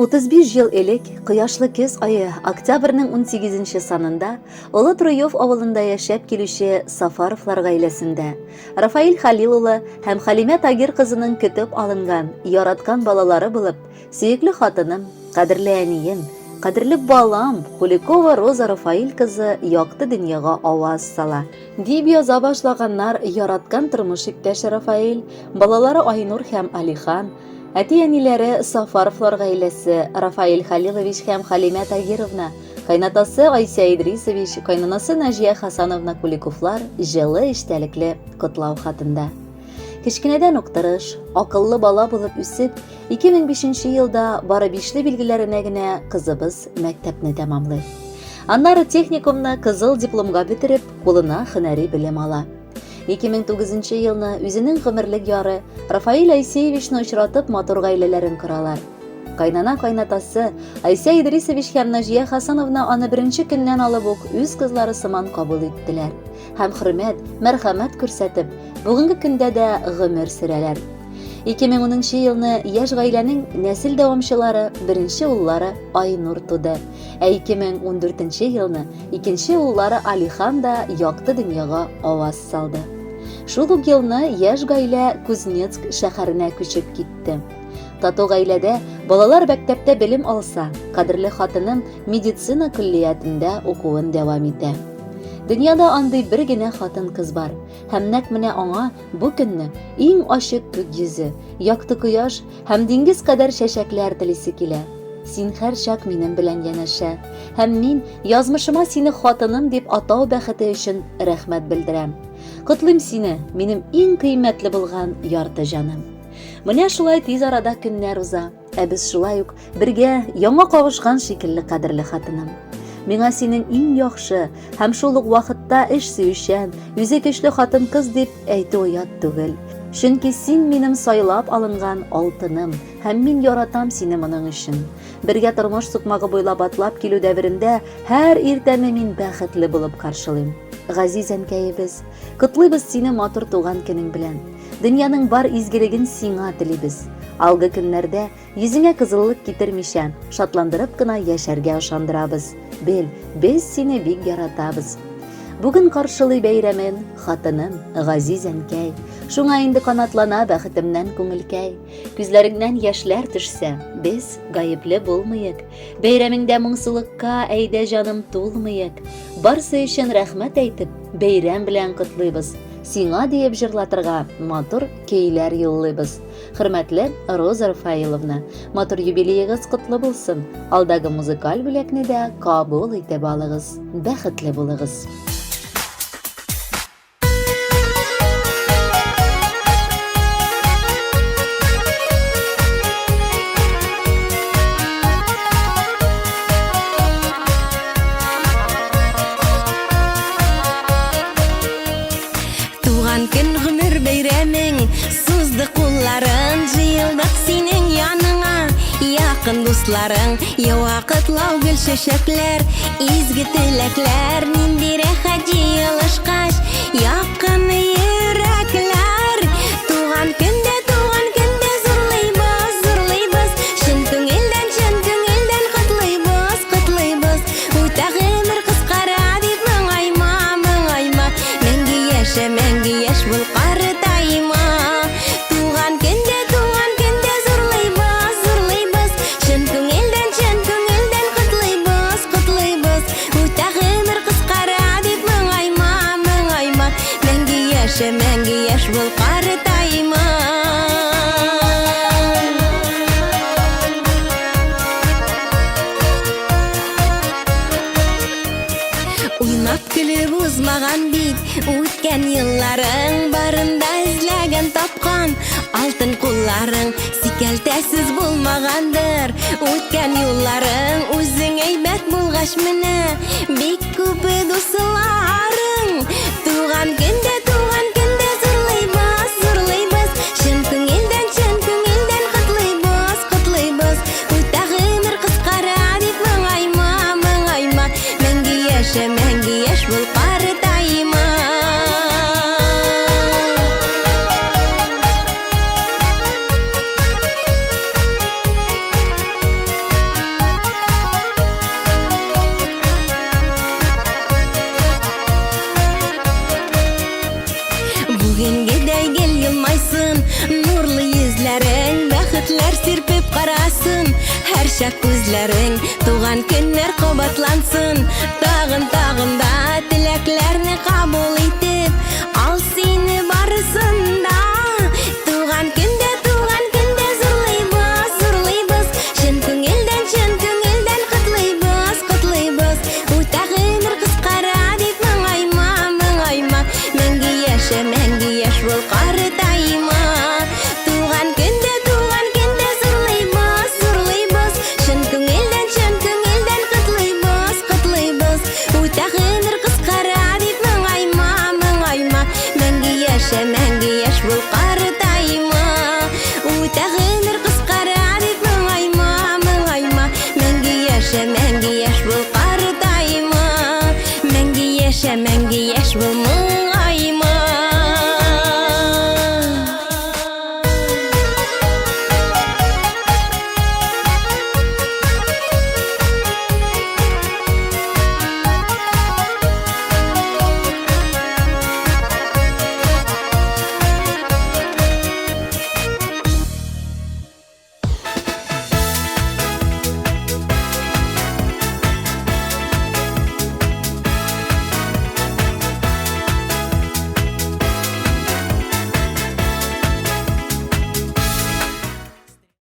35 ел элек, кояшлы көз ае, октябрьнең 18 санында, Олы Труев авылында яшәп килүче Сафаровлар гаиләсендә Рафаил Халил улы һәм Халимә Тагир кызының көтеп алынган, яраткан балалары булып, сөекле хатыным, кадерле әнием, кадерле балам Куликова Роза Рафаил кызы якты дөньяга аваз сала. Дип яза башлаганнар яраткан тормыш иптәше Рафаэль, балалары Айнур һәм Алихан, әти-әниләре Сафаровлар гаиләсе, Рафаэль Халилович һәм Халимә Тагировна, кайнатасы Айсә Идрисович, кайнанасы Наҗия Хасановна Куликовлар җылы эчтәлекле котлау хатында. Кечкенәдән үк тырыш, акыллы бала булып үсеп, 2005 елда бары бишле билгеләренә генә кызыбыз мәктәпне тәмамлый. Аннары техникумны кызыл дипломга бетереп, кулына һөнәри белем ала. 2009 елны үзенең гомерлек яры Рафаэль Айсеевичны очратып матур гаиләләрен коралар. Кайнана кайнатасы Айсә Идрисович һәм Наҗия Хасановна аны беренче көннән алып ук үз кызлары сыман кабул иттеләр һәм хөрмәт, мәрхәмәт күрсәтеп, бүгенге көндә дә гомер сөрәләр. 2010 елны яшь гаиләнең нәсел дәвамчылары беренче уллары Айнур туды. Ә 2014 елны икенче уллары Алихан да якты дөньяга аваз салды. Шул ук елны яшь гаилә Кузнецк шәһәренә күчеп китте. Тату гаиләдә балалар мәктәптә белем алса, кадерле хатыным медицина көллиятендә укуын дәвам итә. Дөньяда андый бер генә хатын-кыз бар, һәм нәкъ менә аңа бу көнне иң ачык күк йөзе, якты кояш һәм диңгез кадәр чәчәкләр телисе килә. Син һәрчак минем белән янәшә, һәм мин язмышыма сине хатыным дип атау бәхете өчен рәхмәт белдерәм. Котлыйм сине, минем иң кыйммәтле булган ярты җаным. Менә шулай тиз арада көннәр уза. Ә без шулай ук бергә яңа кавышкан шикелле кадерле хатыным. Миңа синең иң яхшы һәм шул ук вакытта эш сөючән, үзе көчле хатын-кыз дип әйтү оят түгел. Чөнки син минем сайлап алынган алтыным һәм мин яратам сине моның өчен. Бергә тормыш сукмагы буйлап атлап килү дәверендә һәр иртәне мин бәхетле булып каршылыйм. Газиз әнкәебез, котлыйбыз сине матур туган көнең белән. Дөньяның бар изгелеген сиңа телибез. Алгы көннәрдә йөзеңә кызыллык китермичә, шатландырып кына яшәргә ышандырабыз. Бел, без сине бик яратабыз. Бүген каршылый бәйрәмен хатыным, газиз әнкәй. Шуңа инде канатлана бәхетемнән күңелкәй. Күзләреңнән яшьләр төшсә, без гаепле булмыек. Бәйрәмеңдә моңсулыкка әйдә җаным тулмыек. Барсы өчен рәхмәт әйтеп, бәйрәм белән котлыйбыз. Сиңа диеп җырлатырга матур көйләр юллыйбыз. Хөрмәтле Роза Рафаиловна, матур юбилеегыз котлы булсын. Алдагы музыкаль бүләкне дә кабул итеп алыгыз. Бәхетле булыгыз. Туган көн гомер бәйрәмең Сузды кулларын Җыелдык синең яныңа Якын дусларың Ява котлау гөл чәчәкләр Изге теләкләр Нинди рәхәт җыелышкач Якын йөрәкләр Туган көндә, туган көндә Зурлыйбыз, зурлыйбыз Чын күңелдән, чын күңелдән Котлыйбыз, котлыйбыз Үтә гомер кыскара дип моңайма, моңайма. Мәңге яшә, мәңге яшь бул, картайма. Туган көндә, туган көндә зурлыйбыз, зурлыйбыз. Чын күңелдән, чын күңелдән котлыйбыз, котлыйбыз. Үтә гомер кыскара дип моңайма, моңайма. Мәңге яшә, мәңге яшь бул, картайма. Уйнап көлеп узмаган бит үткән елларың барында эзләгән тапкан алтын кулларың сикәлтәсез булмагандыр үткән юлларың үзең әйбәт булгач менә бик күп дусларың туган көндә туган көндә зурлыйбыз зурлыйбыз чын күңелдән чын күңелдән котлыйбыз котлыйбыз Үтә гомер кыскара дип моңайма, моңайма. Мәңге яшә, мәңге яшь бул, картайма. Балачак күзләрең, туган көннәр кабатлансын. Тагын, тагын да теләкләрне кабул.